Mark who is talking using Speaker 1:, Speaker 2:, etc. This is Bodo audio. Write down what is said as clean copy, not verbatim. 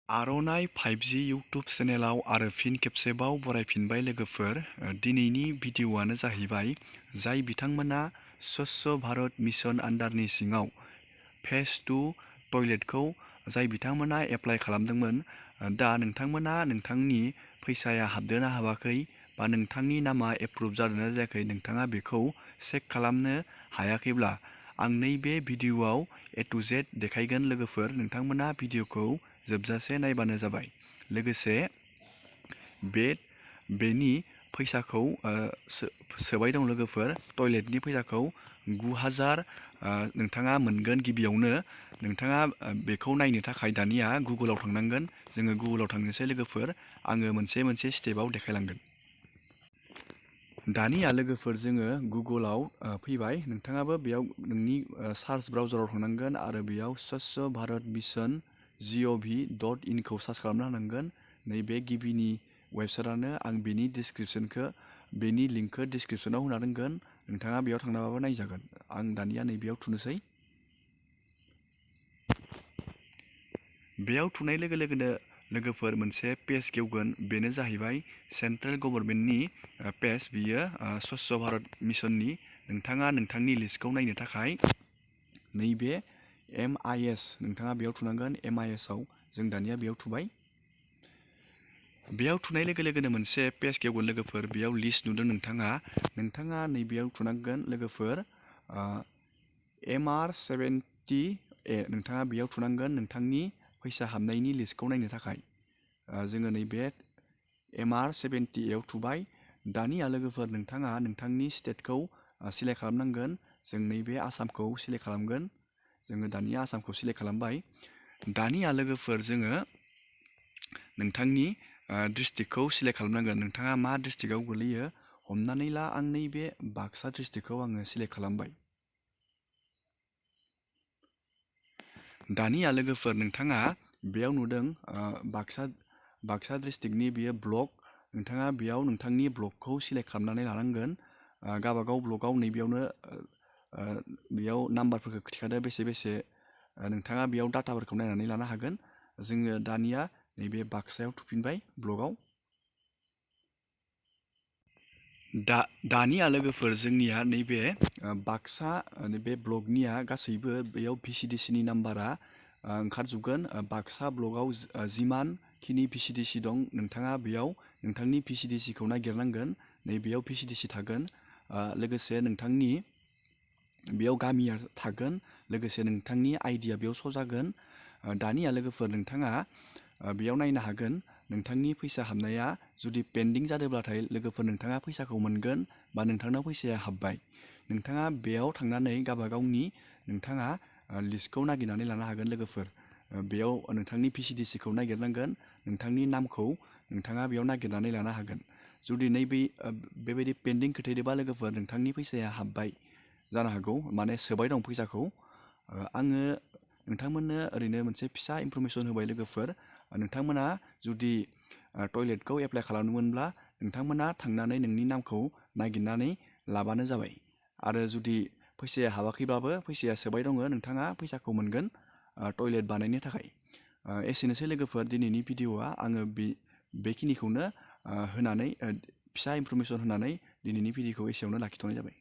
Speaker 1: आर'नाइ 5G इउटुब चेनेलाव आरो फिन खेबसेबाव बरायफिनबाय लोगोफोर। दिनैनि भिडिअ'आनो जाहैबाय जाय बिथांमोना स्वच्छ भारत मिशन आन्डारनि सिङाव फेज 2 टयलेटखौ जाय बिथांमोना एप्लाइ खालामदोंमोन। दा नोंथांमोना नोंथांनि फैसाया हाबदोंना हाबाखै बा नोंथांनि नामा एप्रुभ जादोंना जायाखै नोंथाङा बेखौ चेक खालामनो हायाखैब्ला आं नैबे भिडिअ'आव A to Z देखायगोन लोगोफोर। नोंथांमोना भिडिअ'खौ जोबजासे नायबानो जाबाय। लोगोसे बेनि फैसाखौ सोबाय दं लोगोफोर। टयलेटनि फैसाखौ 9000 नोंथाङा मोनगोन। गिबियावनो नोंथाङा बेखौ नायनो थाखाय दानिया गुगोलाव थांनांगोन। जोङो गुगोलाव थांनोसै लोगोफोर। आङो मोनसे स्टेपाव देखायलांगोन। दानिया लोगोफोर जोङो गुगोलाव फैबाय। नोंथाङाबो बेयाव नोंनि सार्च ब्राउजाराव थांनांगोन आरो बेयाव स्वच्छ भारत मिशन gov.in खौ सार्च खालामनो हानांगोन। नैबे गिबिनि वेबसाइटआनो। आं बेनि लिंकखौ डिसक्रिपसनाव होना दोनगोन। नोंथाङा बेयाव थांनाबाबो नायजागोन। आं दानिया नैबेयाव थुनोसै। बेयाव थुनाय लोगो लोगोनो लोगोफोर मोनसे पेज गेवगोन। बेनो जाहैबाय सेन्ट्रेल गभर्नमेन्टनि पेज। बियो स्वच्छ भारत मिशननि। नोंथाङा नोंथांनि लिस्टखौ नायनो थाखाय नैबे MIS नोंथाङा बेयाव थुनांगोन। MIS आव जों दानिया बेयाव थुबाय। बेयाव थुनाय लोगो लोगोनो मोनसे पेज गेवगोन लोगोफोर। बेयाव लिस्ट नुदों नोंथाङा नैबेयाव थुनांगोन लोगोफोर। MR70A नोंथाङा बेयाव थुनांगोन नोंथांनि फैसा हाबनायनि लिस्टखौ नायनो थाखाय। जोङो नैबे MR70A आव थुबाय। दानिया लोगोफोर नोंथाङा नोंथांनि स्टेटखौ सिलेक्ट खालामनांगोन। जों नैबे आसामखौ सिलेक्ट खालामगोन। जोङो दानिया आसामखौ सिलेक्ट खालामबाय। दानिया लोगोफोर जोङो नोंथांनि डिस्ट्रिक्टखौ सिलेक्ट खालामनांगोन। नोंथाङा मा डिस्ट्रिक्टआव गोलैयो। हमनानै ला आं नैबे बाक्सा डिस्ट्रिक्टखौ आङो सिलेक्ट खालामबाय। दानिया लोगोफोर नोंथाङा बेयाव नुदों बाक्सा डिस्ट्रिक्टनि बेयो ब्लक। नोंथाङा बेयाव नोंथांनि ब्लकखौ सिलेक्ट खालामनानै लानांगोन। गावबागाव ब्लकआव नैबेयावनो बेयाव नाम्बारफोरखौ खिथिखादो बेसे नोंथाङा बेयाव डाटाफोरखौ नायनानै लानो हागोन। जोङो दानिया नैबे बाक्सायाव थुफिनबाय ब्लकआव। दानिया लोगोफोर जोंनिया नैबे बाक्सा बे ब्लकनिया गासैबो बेयाव VCDCनि नाम्बारा ओंखारजोबगोन। बाक्सा ब्लकआव जिमानखिनि VCDC दं नोंथाङा बेयाव नोंथांनि VCDCखौ नागिरनांगोन। नैबेयाव VCDC थागोन। लोगोसे नोंथांनि बेयाव गामिया थागोन। लोगोसे नोंथांनि आइडिया बेयाव श' जागोन। दानिया लोगोफोर नोंथाङा बेयाव नायनो हागोन। नोंथांनि फैसा हाबनाया जुदि पेन्डिं जादोंब्लाथाय लोगोफोर नोंथाङा फैसाखौ मोनगोन बा नोंथांनाव फैसाया हाबबाय। नोंथाङा बेयाव थांनानै गावबागावनि नोंथाङा लिस्टखौ नागिरनानै लानो हागोन लोगोफोर। बेयाव नोंथांनि VCDCखौ नागिरनांगोन। नोंथांनि नामखौ नोंथाङा बेयाव नागिरनानै लानो हागोन। जुदि बेबायदि पेन्डिं खोथैदोंबा लोगोफोर नोंथांनि फैसाया हाबबाय जानो हागौ। माने सोबाय दं फैसाखौ। आङो नोंथांमोननो ओरैनो मोनसे फिसा इनफरमेसन होबाय लोगोफोर। नोंथांमोना जुदि टयलेटखौ एप्लाइ खालामदोंमोनब्ला नोंथांमोना थांनानै नोंनि नामखौ नागिरनानै लाबानो जाबाय। आरो जुदि फैसाया हाबाखैबाबो फैसाया सोबाय दङ नोंथाङा फैसाखौ मोनगोन टयलेट बानायनो थाखाय। एसेनोसै लोगोफोर दिनैनि भिडिअ'आ। आङो बेखिनिखौनो होनानै फिसा इनफरमेसन होनानै दिनैनि भिडिअ'खौ एसेयावनो लाखिथ'नाय जाबाय।